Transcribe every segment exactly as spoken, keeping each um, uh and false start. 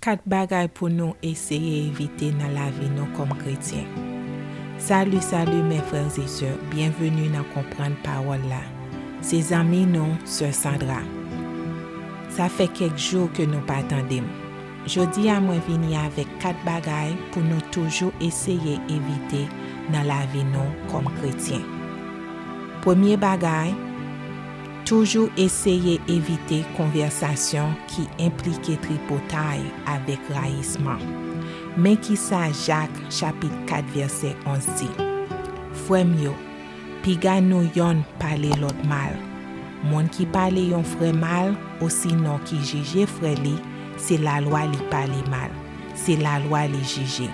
Kat bagay pou nou eseye evite nan lavi nou kòm kretyen. Salut, salut mes frères et sœurs, byenveni nan Konprann Pawòl la. Se zanmi nou, Sè Sandra. Sa fè kèk jou ke nou pa tande m. Jodi a mwen vini avèk kat bagay pou nou toujou eseye evite nan lavi nou kòm kretyen. Premye bagay, toujou eseye evite konvèsasyon ki enplike tripotay avèk rayisman. Men kisa Jak chapit kat vèsè onz di: Frè m yo, piga nou yonn pale lòt mal. Moun ki pale yon frè mal, osinon ki jije frè li, se lalwa li pale mal, se lalwa li jije.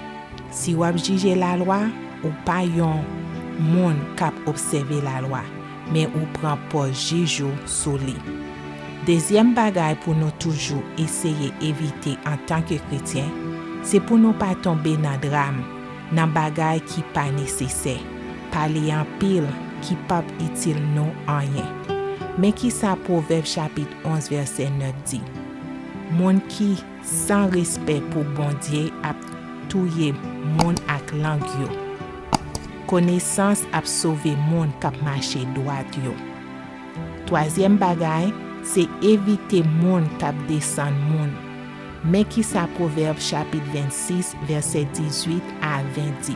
Si w ap jije lalwa, ou pa yon moun k ap obsève lalwa, men ou pran pòz jij ou sou li. Dezyèm bagay pou nou toujou eseye evite antanke kretyen, se pou nou pa tonbe nan dram, nan bagay ki pa nesesè, pale anpil ki p ap itil nou anyen. Men kisa Pwovèb chapit onz vèsè nèf di: Moun ki san respè pou Bondye ap touye moun ak lang yo. Konesans ap sove moun k ap mache dwat yo. Twazyèm bagay, se evite moun k ap desann moun. Men kisa Pwovèb chapit vennsis, vèsè dizuit a ven di: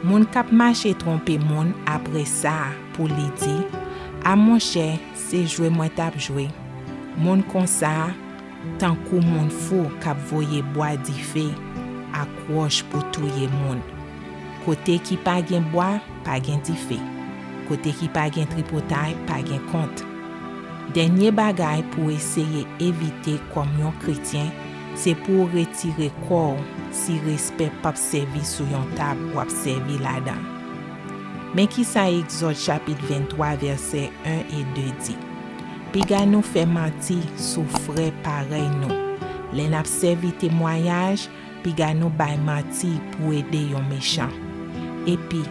Moun k ap mache twonpe moun apre sa pou li di, a monchè, se jwe mwen t ap jwe. Moun konsa, tankou moun fou k ap voye bwa dife ak wòch pou touye moun. Kote ki pa gen bwa, pa gen dife. Kote ki pa gen tripotay, pa gen kont. Dènye bagay pou w eseye evite kòm yon kretyen, se pou w retire kò w si respè p ap sèvi sou yon tab w ap sèvi ladan l. Men kisa Egzòd chapit venntwa vèsè en e de di: Piga nou fè manti sou frè parèy nou. Lè n ap sèvi temwayaj, piga nou bay manti pou ede yon mechan. Epi,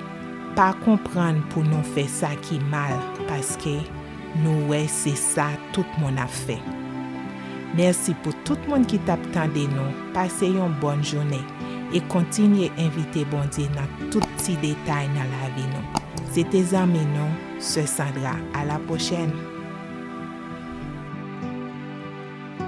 pa konprann pou nou fè sa ki mal, paske nou wè se sa tout moun ap fè. Mèsi pou tout moun ki t ap tande nou. Pase yon bòn jounen e kontinye envite Bondye nan tout ti detay nan lavi nou. Se te zanmi nou, Sè Sandra. A la pwochèn!